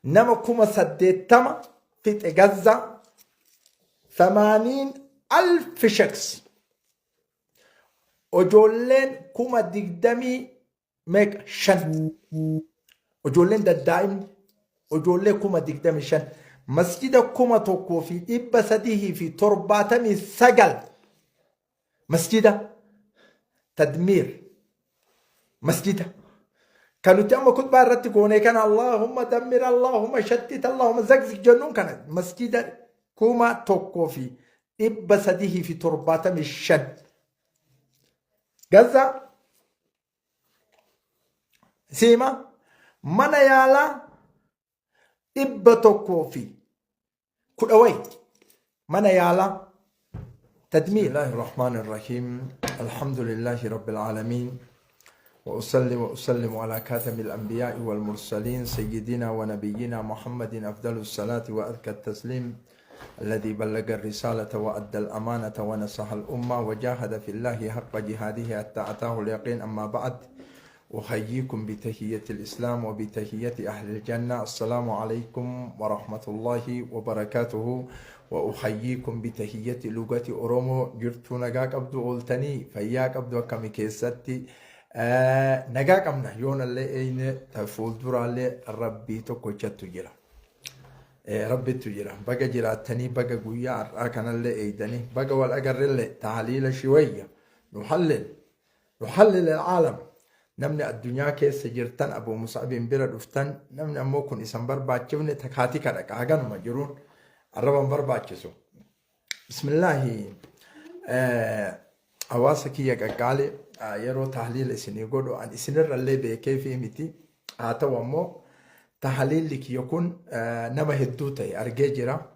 Nama 80,000 fixe Gazzaa. 80,000 shaks. Ijoolleen kuma digdamii meeqa shan. Ijoolleen daddaa'imni ijoollee 25,000. Masjida 1379 masjida tadmiir masjida kan nuti amma kutbaa irratti goonee kana Allahumma dammir, Allahumma shattit, Allahumma zagzig jennuun kana masjida 1375 Gaza siima mana yaalaa 110 wayi mana yaalaa تدمير. بسم الله الرحمن الرحيم، الحمد لله رب العالمين، وأصلي وأسلم على خاتم الأنبياء والمرسلين، سيدنا ونبينا محمد، أفضل الصلاة وأزكى التسليم، الذي بلغ الرسالة وأدى الأمانة ونصح الأمة وجاهد في الله حق جهاده حتى أتاه اليقين. أما بعد، أحييكم بتحية الإسلام وبتحية أهل الجنة، السلام عليكم ورحمة الله وبركاته، وأحييكم بتحية لغة أورومو. Jirtuu? Nagaa qabdu? Ooltanii? Fayyaa qabdu? Akkami keessatti nagaa qabna? Yoonallee eenye fuulduraallee rabbii tokkochattu jira. Rabbittu jira. Baga jiraattanii, baga guyyaa har'aa kanallee eeydanii, baga wal agarrellee. Tahliila shiwayya nuhallil nuhallil alcaalam. Namni addunyaa keessa jirtan Abu Mus'abiin bira dhuftan, namni ammoo kun isan barbaachifne takaatii kadhaqa haganuma jiruun arraban barbaachisu. Bismillaahi, hawaasa kiyya qaqqaale, yeroo tahliila isinii godhu an isinirrallee beekee fi miti. Haa ta'u ammoo tahliilli kiyya kun nama hedduu ta'e argee jira.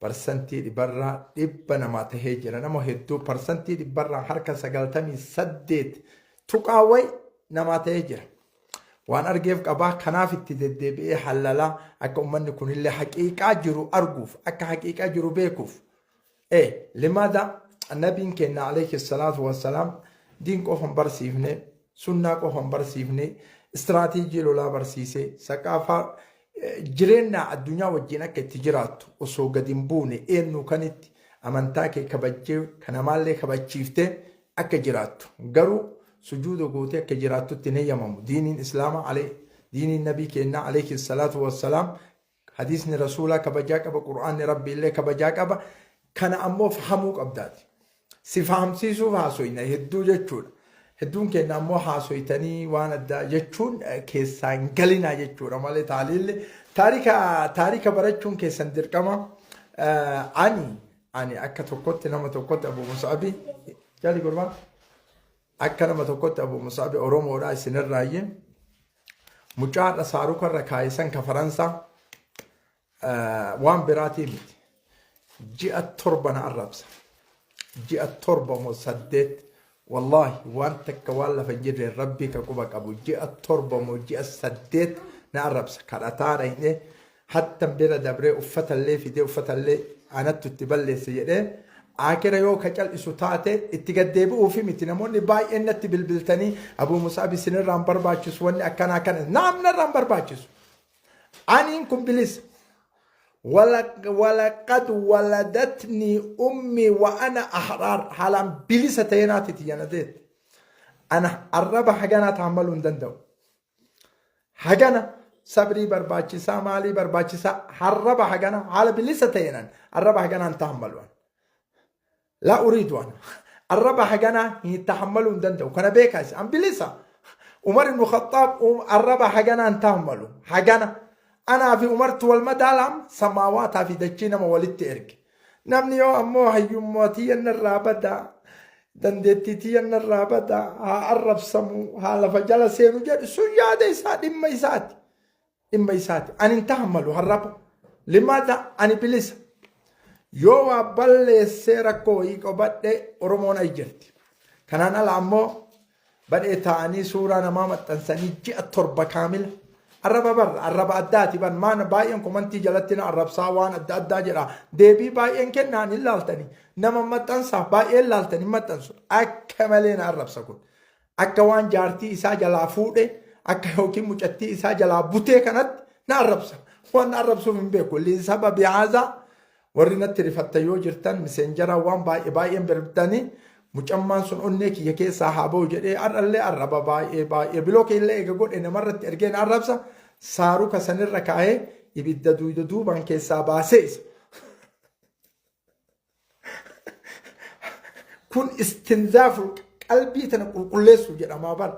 100% namaa tahee jira. Nama hedduu 98% tuqaa wayi namaa tahee jira. Waan argeef qabaa, kanaaf itti deddeebi'ee hallalaa akka uummanni kunillee haqiiqaa jiru arguuf, akka haqiiqaa jiru beekuuf. Limaada nabiin keenya alayhi salaatu wassalaam diin qofa hin barsiifne, sunnaa qofa hin barsiifne, istiraatiijii lolaa barsiise, saqaafaa jireenya addunyaa wajjin akka itti jiraattu osoo gadi hin buune, eenyu kanitti amantaa kee kabajjee kanamaallee kabachiiftee akka jiraattu, garuu sujuuda gootee akka jiraattutti hin heeyyamamu. Diiniin islaamaa alee diiniin nabii keenyaa alayhi salaatu wassalaam, hadiisni rasuulaa kabajaa qaba, qur'aanni rabbiillee kabajaa qaba. Kana ammoo fahamuu qabdaati. Si fahamsiisuuf haasoyna hedduu jechuudha. Hedduun keenya ammoo haasoytanii waan addaa jechuun keessaan galinaa jechuudha malee taaliilli taarika taarika barachuun keessan dirqama. Ani akka tokkotti nama tokkotti Abu Musaabi jali gurbaa, akka nama tokkotti Abu Musaabi Oromoodha isinirraayyee mucaadha saarukarra kaayisan ka Faransaa waan biraatii miti. Ji'a 7 na arrabsa. Ji'a 7 moo 8, wallaahi waan takka waan lafa hin jirre, rabbii ka quba qabu, ji'a 7 moo ji'a 8 na arrabsa. Kadhataa dhaqnee hattan bira dabree uffatallee fidee uffatallee anattu itti balleesse jedhee akira yoo ka cal'isu taate itti gaddeebi'uufi miti. Namoonni baay'een natti bilbiltanii, Abuu Musaab, isinirraan barbaachisu wanni akkanaa kana naam narraan barbaachisu. Aniin kun bilisa. Walaqad waladatni ummi wa ana ahraar, haalaan bilisa ta'ee naati tiyya deette. Ana arraba haganaa taammaluu hin danda'u. Hagana sabrii barbaachisaa, maalii barbaachisaa, arraba hagana haala bilisa ta'eenan arraba haganaan taammalu. Laa uriidu, ana arraba haganaa hin tahammaluu hin danda'u. Kana beekaas an bilisa. Umar ibn Khattaab arraba haganaa hin tahammalu. Hagana. Anaa fi Umartu wal madaalaam samaawaataa fi dachii nama walitti erge. Namni yoo ammoo hayyummaa tiyya narraa badaa, dandeettii tiyya narraa badaa, haa arrabsamu, haa lafa jala seenu jedhu, sun yaada isaa, dhimma isaati. Dhimma isaati. Ani hin tahammalu harraba. Limaada ani bilisa. Yoo waa balleessee rakkoo wayii qabadhe Oromoon ay jirti. Kanaan ala ammoo badhee taa'anii suuraa namaa maxxansanii ji'a 7 kaamila. Arraba barra arraba addaati ban maan baay'een komantii jalatti na arrabsaa, waan adda addaa jedha. Deebii baay'een kennaan hin laaltanii. Nama maxxansaa baay'een laaltanii maxxansu. Akka malee na arrabsa kun. Akka waan jaartii isaa jalaa fuudhe, akka yookiin mucattii isaa jalaa butee kanatti Na arrabsa. Waan na arrabsuuf hin beeku. Lisababi haazaa warri natti rifattan yoo jirtan miseenjaraa waan baay'ee baay'een birbtanii mucammaan sun onnee kiyya keessaa haa ba'u jedhee har'allee arraba baay'ee baay'ee bilookii illee eega godhe namarratti ergee na arrabsa saaruka sanirra kaa'ee ibidda duyda duubaan keessaa baasee isa. Kun istinzaafu qalbii tana qulqulleessu jedhamaa bar.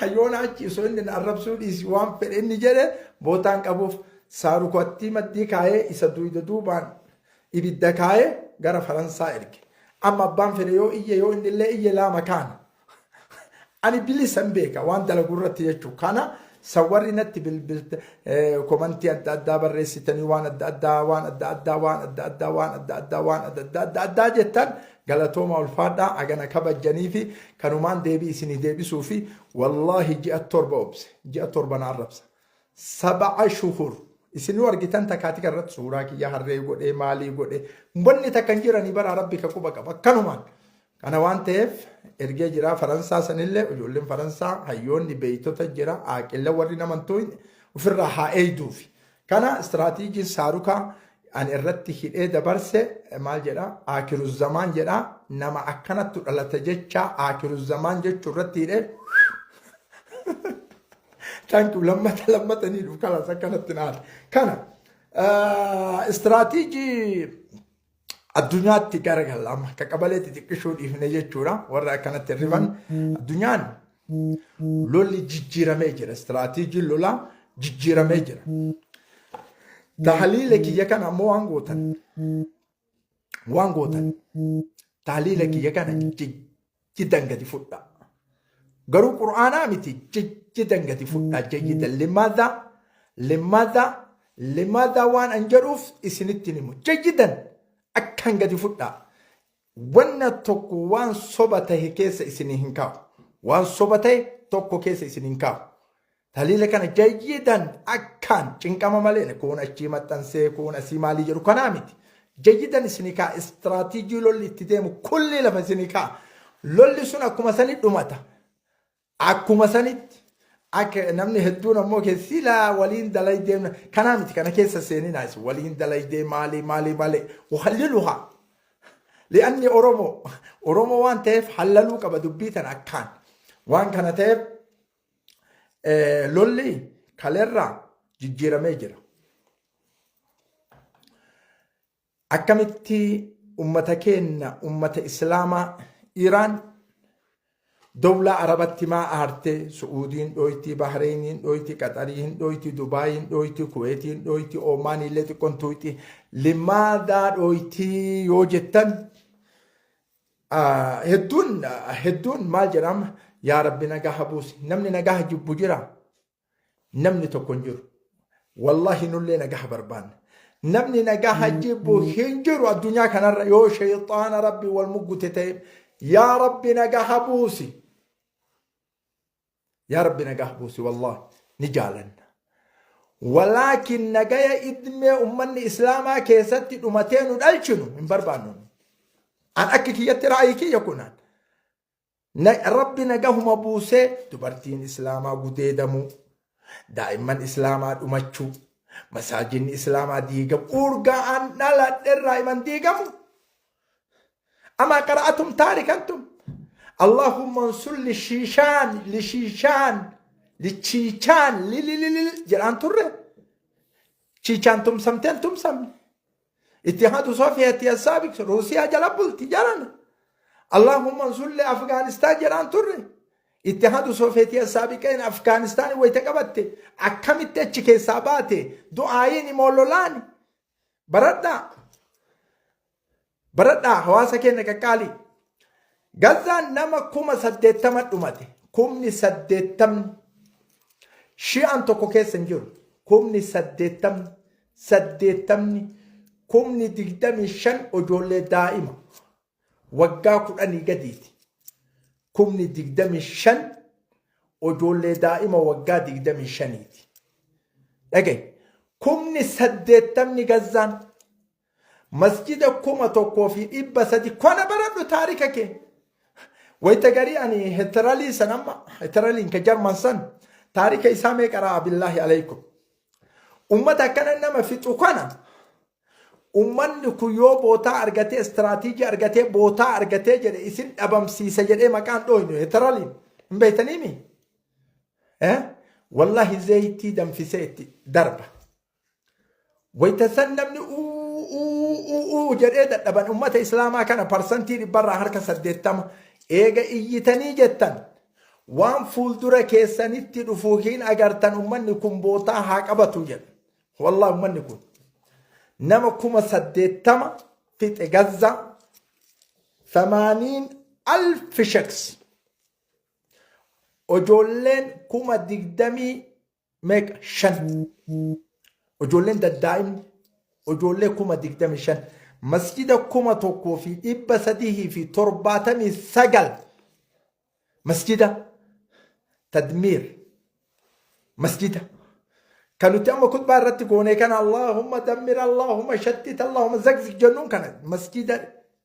Hayyoona achi osoo inni na arrabsuu dhiisi waan fedhe inni jedhe bootaan qabuuf saarukattii maddii kaayee isa duyda duubaan ibidda kaayee gara Faransaa erge. Amma abbaan fedhe yoo iyye yoo inni illee iyye laama kaana. Ani bilisan beeka waan dalagu irratti jechuudha. Kana san warri natti bilbilte komantii adda addaa barreessitanii waan adda addaa waan adda addaa waan adda addaa waan adda addaa waan adda addaa adda addaa jettan galatooma ulfaadhaa agana kabajjanii fi kanumaan deebii isinii deebisuu fi wallaahi ji'a 7 obse ji'a 7 na arrabsa. Saba'a shuhur isinuu argitan takaatika irratti suuraa kiyya harree godhee maalii godhee wanni takka hin jiranii bara rabbi ka quba qaba akkanumaan. Kana waan ta'eef ergee jira Faransaa sanillee ijoolleen Faransaa hayyoonni beeytota jira aaqilla warri namantuu ofirraa haa eeyduufi. Kana istiraatiijiin saarukaa ani irratti hidhee dabarse maal jedha aakiru zamaan jedha nama akkanattu dhalata jecha aakiru zamaan jechuu irratti hidhee thank you lammata lammata ni dhufu kalas akkanatti naata. Kana istiraatiijii addunyaatti garagalla amma akka qabalee xixiqqishuu dhiifne jechuudha warra akkanatti rifan addunyaan lolli jijjiiramee jira istiraatiijiin lolaa jijjiiramee jira. Tahliila kiyya kana ammoo waan gootan waan gootan tahliila kiyya kana jiddan gadi fudha. Garuu qur'aanaa miti jiddan gadi fudha jayyidan limaadha limaadha limaadha waan an jedhuuf isinitti himu jayyidan akkan gadi fudha. Wanna tokko waan soba tahe keessa isinii hin kaa'u. Waan soba tahe tokko keessa isin hin kaa'u. Taliila kana jayyidan akkaan cinqama malee kuun achii maxxansee kuun asii maalii jedhu kanaa miti. Jayyidan isinii kaa'a istiraatiijii lolli itti deemu kulli lafa isinii kaa'a. Lolli sun akkuma sani dhumata. Akkuma sanitti akka namni hedduun ammoo keessi silaa waliin dalaydee kanaa miti kana keessa seeninaa isin waliin dalaydee maalii maalii malee uhalliluhaa. Li'anni Oromoo Oromoo waan ta'eef hallaluu qaba dubbii tana akkaan. Waan kana ta'eef Lolli kaleerraa jijjiiramee jira. Akkamitti ummata keenna ummata Islaamaa Iraan dowlaa Arabatti maa aarte Su'uudiin dhooyti, Bahreeniin dhooyti, Qaxariin dhooyti, Dubaayiin dhooyti, Kuweetiin dhooyti, Oomaan illee xiqqoon tuuyti. Limaadaa dhooyti yoo jettan Hedduun hedduun maal jedhama yaa rabbi nagaha buusi namni nagaha jibbu jira namni tokko hin jiru wallahi nullee nagaha barbaanna namni nagaha jibbu hin jiru addunyaa kanarra yoo shayxaana rabbi wal muggute ta'e yaa rabbi nagaha buusi Yaa Rabbi nagaa buusi wallahi ni jaalanna. Walaakin nagaya idmee ummanni islaamaa keessatti dhumatee nu dhalchinu hin barbaannu. An akka kiyyatti ra'ayi kiyya kunaan. Rabbi nagahuma buusee dubartiin islaamaa gudeedamuu, daa'imman islaamaa dhumachuu, masaajinni islaamaa diigamu, urgaan dhaladherraa iman diigamu. Amaa qara'atum taarikantum. Allahumma ansur lishiishaan lishiishaan lichiichaan lilililil jedhaan turre. Chiichaan tumsamteen tumsamne. Ittihaadu Sofiyeeti Assaabik Ruusiyaa jala bulti jaran. Allahumma ansur li Afgaanistaan jedhaan turre. Ittihaadu Sofiyeeti Assaabiqeen Afgaanistaan wayita qabatte akkamitti achi keessaa baate du'aayiin immoo lolaani. Baradhaa. Baradhaa hawaasa keenya qaqqaalii. Gazzaan nama 80,000 dhumate. 80,000 shi'aan tokko keessa hin jiru. 80,000 80 25,000 ijoollee daa'ima waggaa 10 gadiiti. 25,000 ijoollee daa'ima waggaa 25ti. Dhaga'i. 80,000 Gazzaan Masjida 1300 kana baradhu taarika kee. Wayita garii ani Heteralii san amma Heteraliin ka Jarman san Taarika isaa mee qaraa billaahi alaykum. Ummata akkana nama fixu kana ummanni kun yoo bootaa argatee istiraatiijii argatee bootaa argatee jedhe isin dhabamsiisa jedhee maqaan dhooynu heteraliin hin beektaniimi? Eh? Wallahi zeeytii danfisee itti darba. Wayita san namni uu uu uu uu jedhee dadhaban ummata islaamaa kana parsantii dhibbarraa harka 80 eega iyyitanii jettan waan fuuldura keessanitti dhufu hin agartan ummanni kun bootaa haa qabatu jedha. Wallahi ummanni kun nama 80,000 fixe Gazzaa samaaniin alfi shaks ijoolleen kuma digdamii meeqa shan ijoolleen daddaa'imni ijoollee 25,000 masjida 1379 masjida tadmiir masjida kan nuti amma kutbaa irratti goonee kana Allahumma dammir Allahumma shattit Allahumma zagzig jennuun kana masjida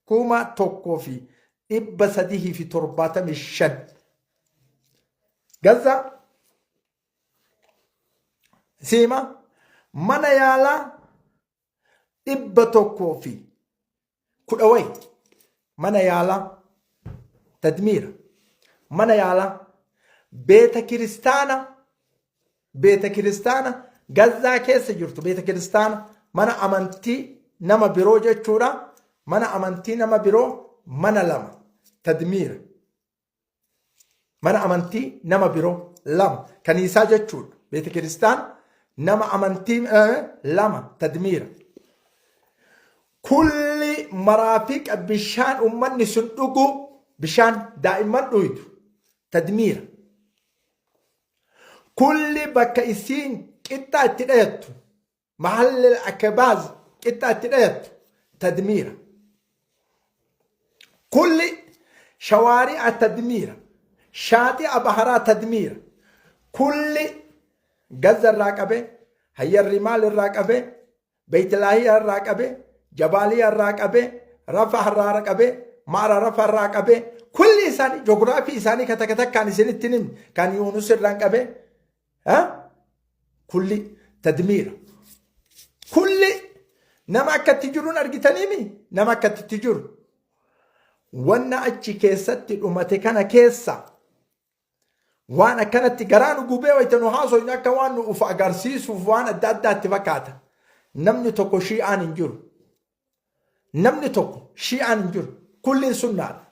1375 Gaza siima mana yaalaa 110 wayi mana yaalaa tadmiira mana yaalaa beeta kiristaana beeta kiristaana Gazzaa keessa jirtu beeta kiristaana mana amantii nama biroo jechuudha mana amantii nama biroo mana lama tadmiira Mana amantii nama biroo lama kaniisaa jechuudha. Beeta kiristaan nama amantii lama tadmiira. Kulli maraafiqa bishaan ummanni sun dhugu bishaan daa'imman dhuydu tadmiira. Kulli bakka isiin qixxaa itti dhayattu mahalli akbaaz qixxaa itti dhayattu tadmiira. Kulli shawaari'a tadmiira. Shaaxi'a baharaa tadmiira. Kulli Gaza irraa qabee, Hayyar Rimaal irraa qabee, Beeytilaahiyaa irraa qabee, Jabaaliyaa irraa qabee, Rafah irraa qabee, Ma'ara Rafa irraa qabee, kulli isaanii joogiraafii isaanii ka takka takkaan isinitti himne kan Yuunus irraan qabee, kulli tadmiira. Kulli nama akkatti jiruun argitaniimi nama akkatti jiru. Wanna achi keessatti dhumate kana keessa waan akkanatti garaa nu gubee wayita nu haasofnu akka waan nu uf agarsiisuuf waan adda addaatti fakkaata. Namni tokko shi'aan hin jiru. Namni tokko shi'aan hin jiru. Kulliin sunnaadha.